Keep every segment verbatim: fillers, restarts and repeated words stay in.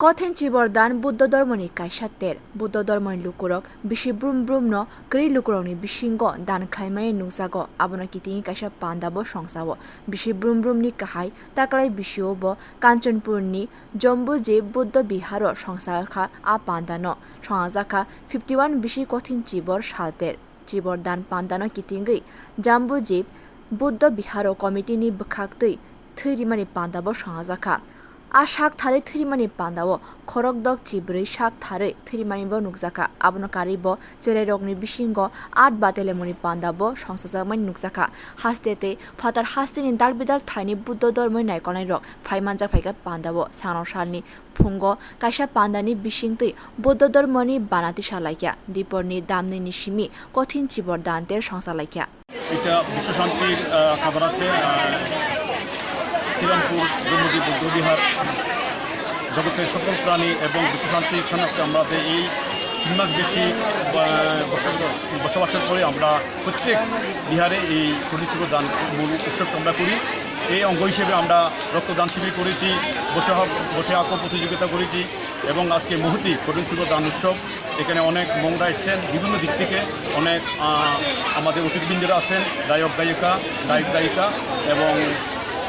Kothin Chibor Dan Buddho Dhormoni kaisa ter. Buddho Dhormoni lukurok bisi brum brumno kwrwi lukurokni bisingo dan khlaimani nukjago. Abono kitingwi kaisa panda bo songsa-o. Bisi brum brumni kahai taklai bisio bo Kanchanpurni Jambujib Buddha Biharo songsa kha. A pandano songajak kha fifty one bisi Kothin Chibor salter. Chibor Dan pandano kitingwi Jambujib Buddha Biharo committee ni bwkhaktwi thwi rimani panda bo songajak kha. A sak tharwi thwi rimani pandao khorokdok chibrwi sak tharwi thwi rimani bo nukjakha. Abono karwi bo cherairokni bisingo art batelemoni panda bo songsajakmani nukjakha. Haste tei phatar hasteni dalbidal thaini Buddho dhormoni naikolnairok phai manjak phaikha pandao. Sano salni phungo kaisa pandani bisingtwi Buddho dhormoni banati salaikha. Diporni damnini simi Kothin Chibor Dan ter songsalaikha. এটা বিশ্বশান্তির, আহ, কামনার্থে, আহ, শ্রীরামপুর জম্বুদ্বীপ বৌদ্ধ বিহার জগতের সকল প্রাণী এবং বিশ্বশান্তি সনাক্ত আমরা এই তিন মাস বেশি, আহ, বসবাস, বসবাসের পরে আমরা প্রত্যেক বিহারে এই কঠিন শিবর দান মূল উৎসবটা আমরা করি। এই অঙ্গ হিসেবে আমরা রক্তদান শিবির করেছি, বসে আঁকো প্রতিযোগিতা করেছি এবং আজকে মহতী কঠিন শিবর দান উৎসব। এখানে অনেক মংরা এসছেন বিভিন্ন দিক থেকে, অনেক, আহ, আমাদের অতিথিবৃন্দরা আছেন, গায়ক গায়িকা, গায়ক গায়িকা এবং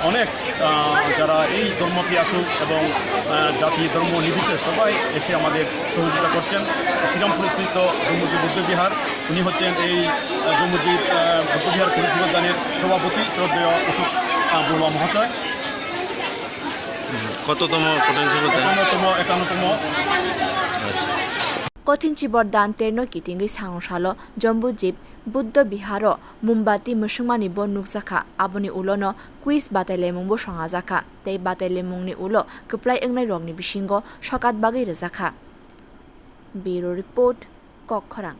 অনেক, আহ, যারা এই ধর্মপ্রিয় আসুক এবং, আহ, জাতি ধর্ম নির্বিশেষে সবাই এসে আমাদের সহযোগিতা করছেন। শ্রীরামপুরে স্থিত জম্বুদ্বীপ বৌদ্ধ বিহার, উনি হচ্ছেন এই, আহ, জম্বুদ্বীপ, আহ, বৌদ্ধ বিহার কঠিন শিবর দানের সভাপতি শ্রদ্ধেয় অশোক, আহ, বড়ুয়া মহাশয়। কততম কঠিন শিবর দান? একান্নতম, একান্নতম। Kothin Chibor Dan terno kitingwi sangno salo Jambujib Buddha Biharo mombati mwswngmani bo nukjakha. Aboni ulono quiz batailaimung bo songajakha tei batailaimungni ulo kwplai wngnairokni bisingo sokat bagwi rwjakha. Bureau Report, Kokkhorang.